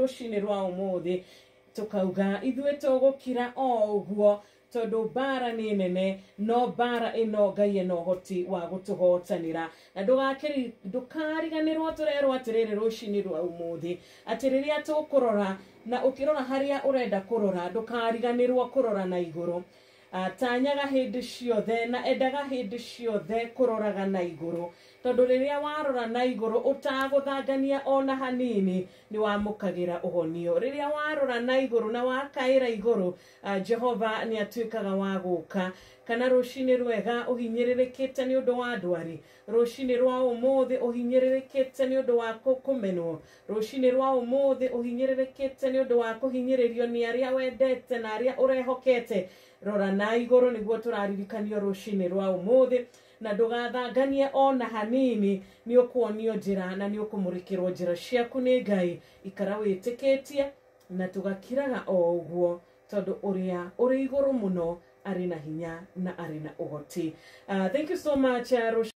Rũcinĩ rwa ũmũthĩ tũkauga ithuĩ tũgũkira o ũguo, tondũ mbara nĩ nene, no mbara ĩno Ngai ena ũhoti wa gũtũhotanĩra. Na ndũkariganĩrwo, tũrerwo atĩrĩrĩ rũcinĩ rwa ũmũthĩ atĩ rĩrĩa tũkũrora na ũkĩrora harĩa ũrenda kũrora, ndũkariganĩrwo kũrora na igũrũ. Tanyaga hĩndĩ ciothe na endaga hĩndĩ ciothe kũroraga na igũrũ, tondũ rĩrĩa warora na igũrũ ũtagũthangania ona hanini, nĩ wamũkagĩra ũhonio. Rĩrĩa warora na igũrũ na wakaĩra igũrũ, Jehova nĩ atuĩkaga wa gũka. Kana rũcinĩ rwega ũhinyĩrĩrĩkĩte nĩ ũndũ wa ndwari, rũcinĩ rwa ũmũthĩ ũhinyĩrĩrĩkĩte nĩ ũndũ wa kũmenwo, rũcinĩ rwa ũmũthĩ ũhinyĩrĩrĩkĩte nĩ ũndũ wa kũhinyĩrĩrio nĩ arĩa wendete na arĩa ũrehokete, rora na igũrũ nĩguo tũraririkanio rũcinĩ rwa ũmũthĩ. Na ndũgathanganie ona hanini, nĩ ũkuonio njĩra na nĩ ũkũmũrĩkĩrwo njĩra ciaku nĩ Ngai. Ikara wĩtĩkĩtie na tũgakiraga o ũguo, tondũ ũrĩa ũrĩ igũrũ mũno arĩ na hinya na arĩ na ũhoti. Thank you so much.